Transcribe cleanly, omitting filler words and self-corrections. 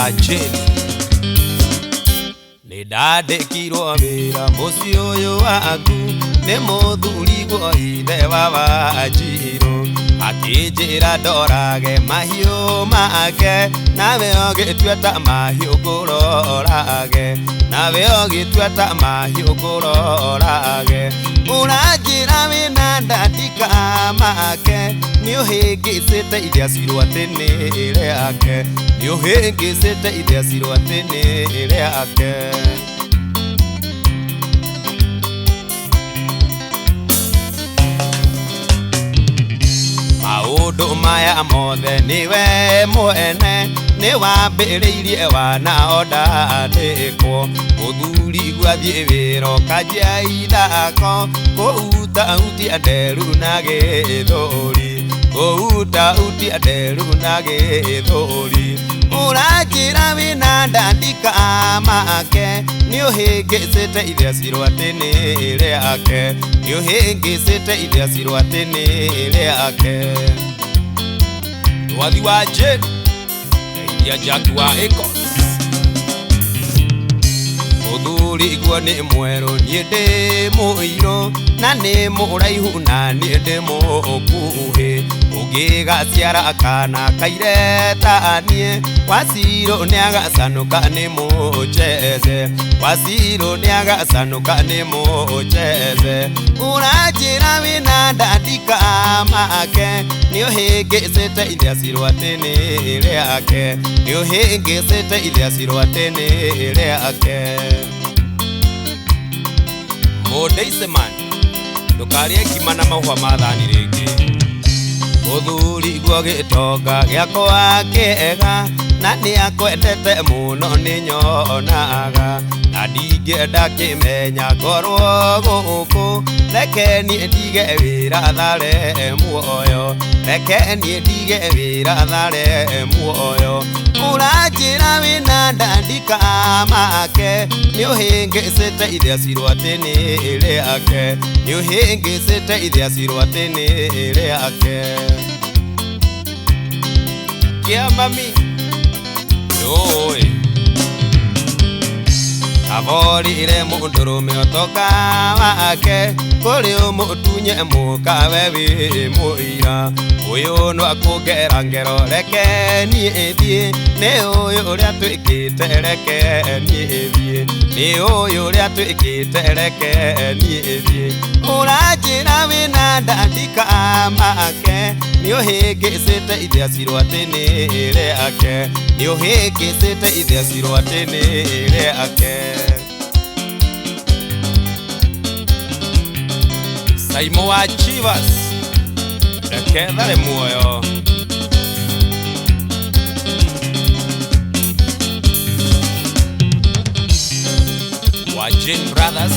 Wa Jane. Nĩndandĩkirwo wĩra mũciĩ ũyũ waku nĩ mũthuri guo ithe wa Wanjirũ, akĩnjĩra ndorage mahiũ make, nawe ũgĩtua ta mahiũ ngũrorage, nawe ũgĩtua ta mahiũ ngũrorage. Ũranjĩra wĩna ndandika make, nĩũhĩngĩcĩte ithiacirwo atĩ nĩ rĩake, nĩũhĩngĩcĩte ithiacirwo atĩ nĩ rĩake. Maũndũ maya mothe nĩwe mwene, nĩwambĩrĩirie wana o ndandĩkwo, mũthuri gwathiĩ wĩra ũkanjia ithako, kũhutahutia nderu na gĩthũri, kũhutahutia nderu na gĩthũri. Ũranjĩra wĩna ndandika make, nĩũhĩngĩcĩte ithiacirwo atĩ nĩ rĩake, nĩũhĩngĩcĩte ithiacirwo atĩ nĩ rĩake. Rwathi wa Jane, ndeithia Jack wa Ecos. Mũthuri guo nĩ mwerũ niĩ ndĩ mũirũ, na nĩ mũraihu na niĩ ndĩ mũkuhĩ, ũngĩgaciara kana kaire ta niĩ, Wacirũ nĩagacanũka nĩ mũcheze, Wacirũ nĩagacanũka nĩ mũcheze. Ũranjĩra wĩna ndandika make, nĩũhĩngĩcĩte ithiacirwo atĩ nĩ rĩake, nĩũhĩngĩcĩte ithiacirwo atĩ nĩ rĩake. Mũndeiseman, ndũkarĩe ngima na mahũa ma thani rĩngĩ. Mũthuri guo gĩtonga gĩakwa kĩega, na nĩakwendete mũno nĩnyonaga, na ndingĩenda kĩmenya ngorwo gũkũ, reke niĩ ndige wĩra thare muoyo, reke niĩ ndige wĩra thare muoyo. Ũranjĩra wĩna ndandika make, nĩũhĩngĩcĩte ithiacirwo atĩ nĩ rĩake, nĩũhĩngĩcĩte ithiacirwo atĩ nĩ rĩake. Kĩa mami ndũĩ aborire mũndũrũme ũtonga wake, kũrĩ ũmũtunye mũkawe wĩ mũira, ũyũ no akũngera ngero reke niĩ thiĩ, nĩ ũyũ ũrĩa twĩkĩte reke niĩ thiĩ, nĩ ũyũ ũrĩa twĩkĩte reke niĩ thiĩ. Ũranjĩra wĩna ndandika make, nĩũhĩngĩcĩte ithiacirwo atĩ nĩ rĩake, nĩũhĩngĩcĩte ithiacirwo atĩ nĩ rĩake. Saimo wa Chivas, reke thare muoyo. Wa Jane Brothers,